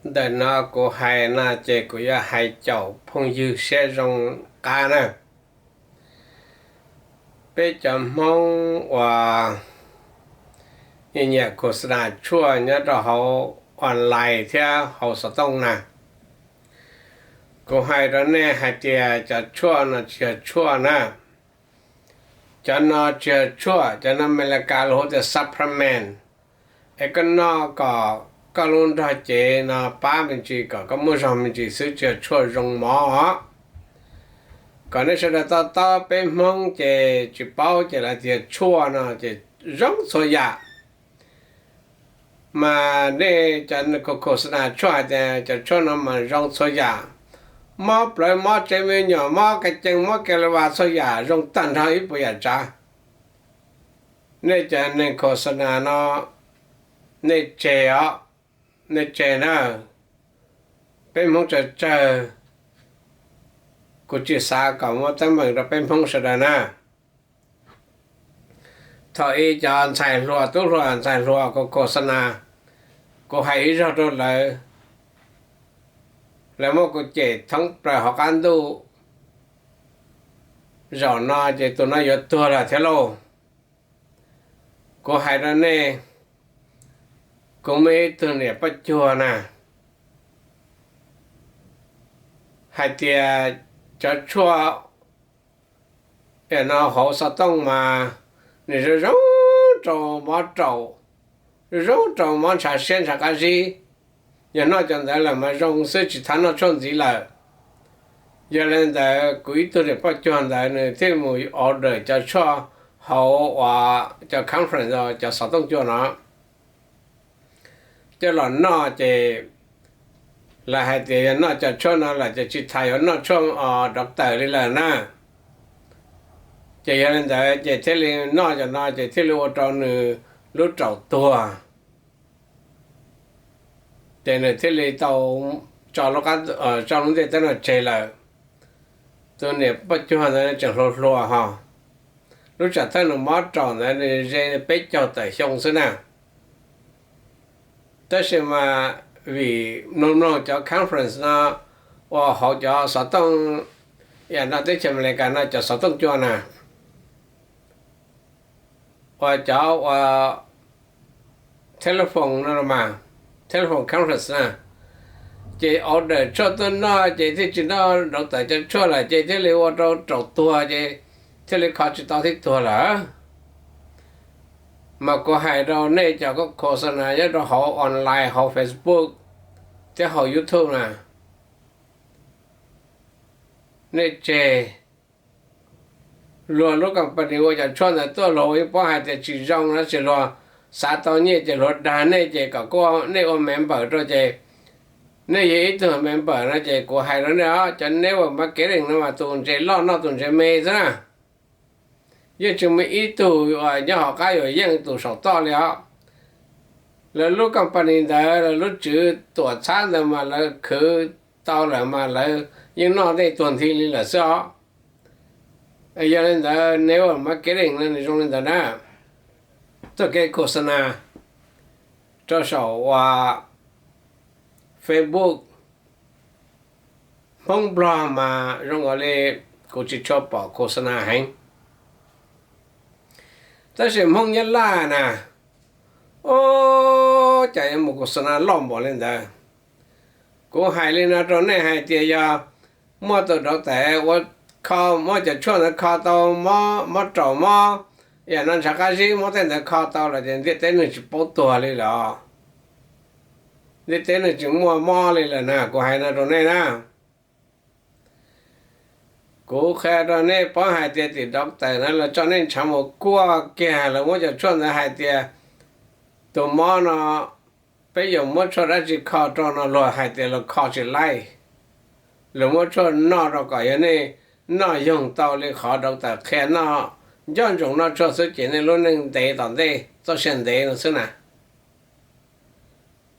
Ntawm no kuv hais no ces kuv yuav hais caum phooj ywg siab zoo qab na. Peb cov Hmoob uas nyiam nyiam khos nas tshuaj nyob rau hauv online thiab hauv xov tooj na, kuv hais rau nej hais tias cov tshuaj no tsis yog tshuaj na. Cov no tsis yog tshuaj, cov no Amelikas lus hu tias supplement, es koj noj kom koj lub nrog cev no pab me ntsis kom koj muaj zog me ntsis xwb, tsis yog tshuaj zoo mov os. Kom nej sawv daws to taub, peb Hmoob ces tsis paub ces lawv tias tshuaj no ces zoo txhua yam. Mas nej cov khos nas tshuaj hais tias cov tshuaj no mas zoo txhua yam, mob plawv, mob tsev me nyuam, mob ka cees, mob ka li vas, txhua yam zoo tag nrho ib puas yam tsav. Nej cov neeg khos nas no, nej tseg os, nej tseg na. Peb Hmoob tsawg tsawg, kuv tsis xav kom muaj teeb meem rau peb Hmoob sawv daws na. Thaum ub cov ntxhais hluas, tub hluas ntxhais hluas khos nas, kuv hais ib zaug rau lawv, lawv muab kuv cem thoob plaws hauv qab ntuj. Zaum no ces tus no yuav tuag lawm thiab lauj. Kuv hais rau nej, kuv muaj ib tug niam poj cuag na, hais tias cov tshuaj no hauv xov tooj mas nws zoo zoo rau mob raum, zoo zoo rau mob ntshav siab ntshav qab zib. Yog noj cov ntawd lawm mas zoo xwb, tsis txhob noj tshuaj ntxiv lawm. Yog li ntawd kuv ib tug niam poj cuag ntawd nws thiaj mus order cov tshuaj hauv uas cov conference, cov xov tooj cuag no coj los noj ces lawv hais tias yog noj cov tshuaj no lawm ces tsis tas yuav noj tshuaj doctor li lawm na. Ces yog li ntawd ces thiaj li noj cov no ces thiaj li ua rau nws lub raum tuag. Ces nws thiaj li tau tso lub ntiaj teb no tseg lawm. Tus niam poj cuag ntawd tseem hluas hluas ho, lub tsam thawj nws mob raum ntawd nws ze peb caug tawm xyoo xwb na. Tab sis mas vim mloog mloog cov conference no uas hauv cov xov tooj, yam no teb chaws Amelikas no cov xov tooj cuag na, uas cov uas telephone no mas, telephone conference na, ces order tshuaj tuaj noj ces thiaj tsis noj doctor cov tshuaj lawm ces thiaj li ua rau raum tuag ces thiaj li kho tsis tau thiab tuag lawm. Mas kuv hais rau nej cov khos nas nyob rau hauv online, hauv Facebook thiab hauv YouTube na, nej tseg. Luag lub company ua cov tshuaj ntawd tuaj luag yeej paub hais tias tsis zoo no ces luag xav tau nyiaj ces luag dag nej ces kom nej ua member rau ces nej yog ib tug member no ces kuv hais rau nej os, cov network marketing no mas tus ntses loj noj tus ntses me xwb na. Yeej tsis muaj ib tug uas nyob hauv qab yuav yeej tus saum toj li os. Lawv lub company ntawd, lawv lub tswv tuam txhab ntawd mas lawv khwv tau lawm mas lawv yeej noj tej tuag nthi li lawm xwb os. Yog li ntawd network marketing no nws zoo li ntawd na. Txoj kev khos nas rau saum uas Facebook, Hmoob Nplog mas zoo nkaus li kuv tsis tshua pom khos nas heev. Tab sis Hmoob Nyab Laj na, ub, cas yuav mus khos nas loj npaum li ntawd. Kuv hais li no rau nej hais tias yog muaj tus doctor ua kho, muab cov tshuaj ntawd kho tau mob raum, mob yam no ntshav qab zib, muab tej ntawd kho tau lawm ces ntiaj teb neeg tsis paub tuag li lawm. Ntiaj teb neeg tsis muaj mob li lawm na, kuv hais no rau nej na. Kuv qhia rau nej paub hais tias tim doctor na lawv tso nej ntshav mus kuaj kiag, lawv muab cov tshuaj ntawd hais tias tus mob no peb yuav muab tshuaj dab tsi kho rau no, luag hais tias luag kho tsis laib. Luag muab tshuaj noj rau kom yog nej noj yoog tau li qhov doctor qhia noj, nco ntsoov noj tshuaj xwb ces nej lub neej ntev tom ntej, txoj sia ntev no xwb na.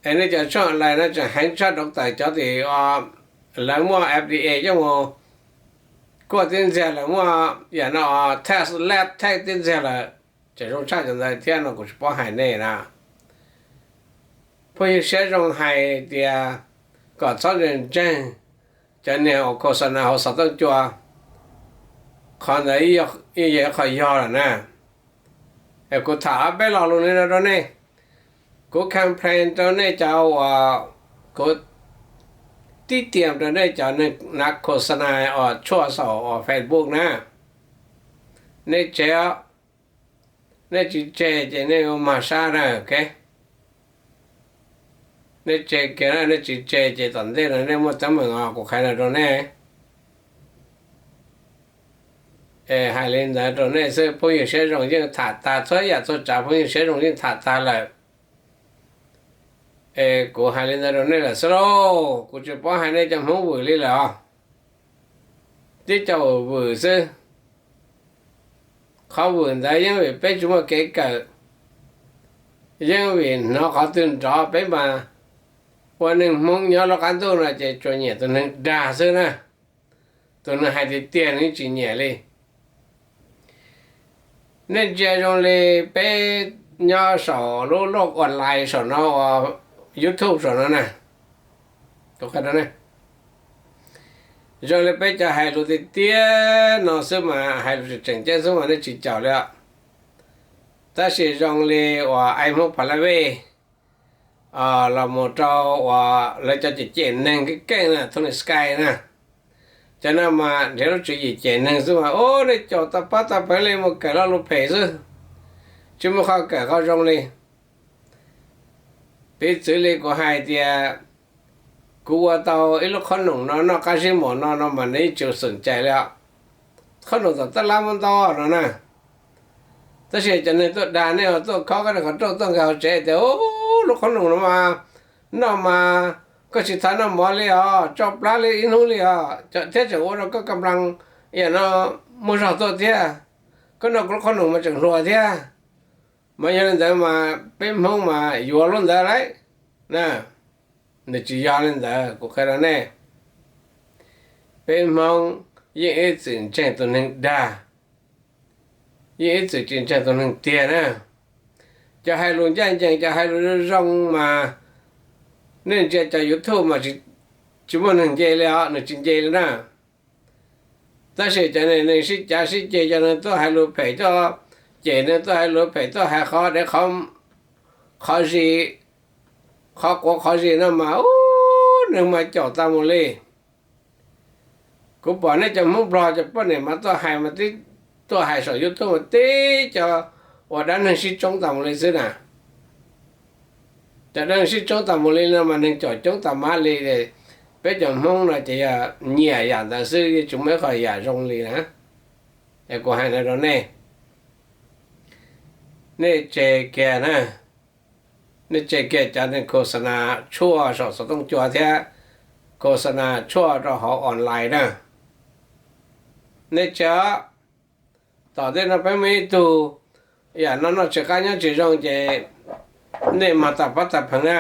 Es nej cov tshuaj online no tseem heev tshaj doctor cov tim lawv muaj F D A coj mus kuaj tib ntxiag, lawv muaj yam no test lab test tib ntxiag lawm, tseem zoo tshaj cov ntawd thiab no kuv tsis paub hais nej na. Phooj ywg siab zoo hais tias kom txhob ntseeg ntseeg cov niag uas khos xa nas hauv xov tooj cua, qhov ntawd yog qhov yog lawm na. Es kuv tham ob peb lo lus li no rau nej. Kuv complain rau nej cov uas, kuv tib tiam rau nej cov neeg hnav khos xa nas uas tshuaj saum uas Facebook na. Nej tseg, nej tsis tseg ces nej ua mag sab na, ok. Nej tseg kiag na, nej tsis tseg ces tom ntej no nej muaj teeb meem os, kuv qhia no rau nej. Es hais li ntawd rau nej xwb, phooj ywg siab zoo yeej tham tag, txhua yam txhua tsav phooj ywg siab zoo yeej tham tag lawm. Es kuv hais li ntawd rau nej lawm xwb lauj, kuv tsis paub hais nej cov Hmoob vwm li lawm os. Tib co vwm xwb. Qhov vwm ntawd yeej vim peb tsis muaj kev kawm, yeej vim hnov qhov twg nrov peb mas ua neeg Hmoob nyob lub qab ntuj no ces tsuas nyiam tus neeg dag xwb na. Tus neeg hais tiag tiag nws tsis nyiam li. Nej ntsia zoo li peb nyob saum lub loj online saum no uas YouTube saum no na, zoo li peb cov hais lus tiag tiag no xwb mas, hais lus tseem tseem ceeb xwb mas nej tsis caum li os. Tab sis zoo li uas aib Hmoob Pha La Vej los mus rau uas lawv cov cem cem neeg keej keej na, Tony Sky na, cov no mas nrhiav lub tswv yim cem neeg xwb mas, ub, nej caum tau pab tau peev li, mus kawm lo lus phem xwb, tsis muaj qhov kawm qhov zoo li. Piv txwv li kuv hais tias kuv ua tau ib lub qhob noom no noj qab zib mos no no mas nej tsis xom cai li os. Qhob noom tom tab lab muab ntau no na. Tab sis cov neeg tuaj dag nej, tuaj khob koj qhov rooj tuaj nkag hauv tsev tias, ub, lub qhob noom no mas noj mas koj tsis txhob noj mov li os, tso plab li ib hnub li os, thiab tseem ua rau koj ka nplas, yam no, muaj zog tuaj thiab. Koj noj kuv lub qhob noom mas tseem hluas thiab. Mas yog li ntawd mas peb Hmoob mas yuav lub ntawd lauj na. Nws tsis yog li ntawd, kuv qhia rau nej, peb Hmoob yeej ib txwm ntseeg tus neeg dag, yeej ib txwm tsis ntseeg tus neeg tiag na. Cov hais lus ncaj ncees, cov hais lus zoo mas, nej ntsia cov YouTube mas tsis muaj neeg nce li os, nws tsis nce li na. Tab sis cov neeg sib cav sib ceg, cov neeg tuaj hais lus phem, tuaj cem neeg, tuaj hais lus phem, tuaj hais qhov dev qhov zis, qhov quav qhov zis no mas, ub, neeg mas caum tas mus li. Kuv pom nej cov Hmoob Nplog cov poj niam mas tuaj hais mas tib, tuaj hais saum YouTube mas tib co uas dab neeg sib tsoob tas mus li xwb na. Cov dab neeg sib tsoob tas mus li no mas neeg caum coob tas mas li. Peb cov Hmoob no ces yog nyiam yam ntawd xwb, yeej tsis muaj ib qho yam zoo li na. Es kuv hais no rau nej, nej tseg kiag na, nej tseg kiag cov neeg khos xa nas tshuaj saum xov tooj cua thiab khos xa nas tshuaj rau hauv online na. Nej tseg, tom ntej no peb muaj ib tug yam no noj tsis qab nyob tsis zoo ces nej mag tas pab tas pheev na.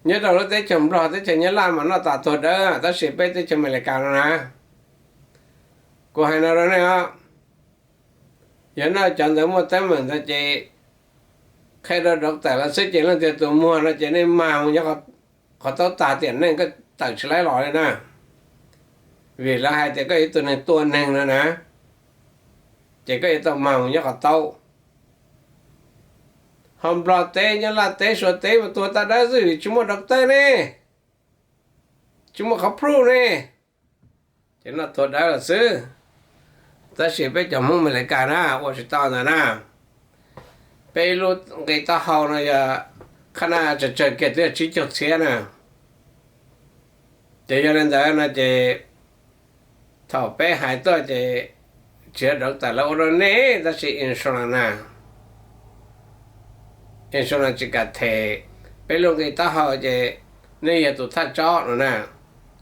Nyob rau lub teb chaws Nplog teb chaws Nyab Laj mas noj tas tuag dawb, tab sis peb teb chaws Amelikas no na, kuv hais no rau nej os, yog noj cov ntawd muaj teeb meem ntawd ces qhia rau doctor lawv xwb ces leej twg tus muag no ces nej mag mus nyob qhov taub tag tiam neej, koj tawm tsis laib los li na. Vim lawv hais tias koj yog tus neeg tua neeg no na, ces koj yuav tau mag mus nyob qhov taub. Ho Nplog teb, Nyab Laj teb, Suav teb mas tuag tas dawb xwb vim tsis muaj doctor ne, tsis muaj qhov proof ne, ces noj tuag dawb lawm xwb. Tab sis peb cov Hmoob Amelikas na ua tsis tau ntawd na. Peb ib lub nqi taub hau no yog qhab na tsawg tsawg kiag twb yog tsib caug txhiab na. Ces yog li ntawd no ces Thaum peb hais tuaj ces tsis yog deev tawm lawv ua rau nej, tab sis insurance na, insurance tsis kam them peb lub nqi taub hau ces nej yog tus thaj tsob no na.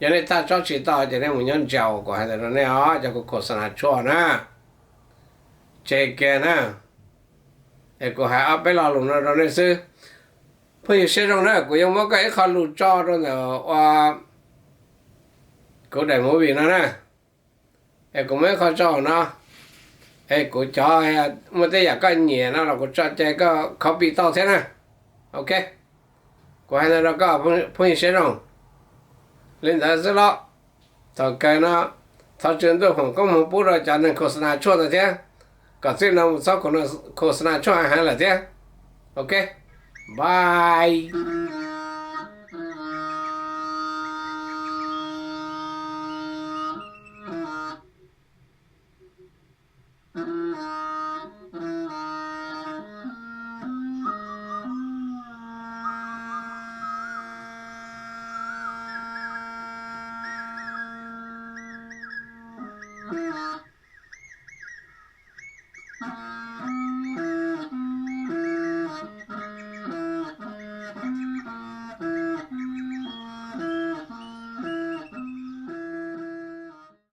Yog nej thaj tsob tsis tau ces nej mus nyob ntsaum, kuv hais ntawd rau nej os, cov kuv khos xas nas tshuaj na. Tseg kiag na, es kuv hais ob peb lo lus no rau nej xwb. Phooj ywg siab zoo na, kuv yuav muab koj ib qho lus tso rau ntawm ua kuv daim movie no na, es kuv muab ib qho tso no, es kuv cov muaj tej yam koj nyiam no los kuv tso cai koj copy tau thiab na. Ok, kuv hais ntawd rau koj phooj ywg siab zoo. Li ntawd xwb los, thaum kawg no thov Tswv Ntuj foom koob hmoov pub rau cov neeg khos xas nas tshuaj ntawd thiab, kom txij no mus txhob khos xas nas tshuaj heev lawm thiab. Ok, bye.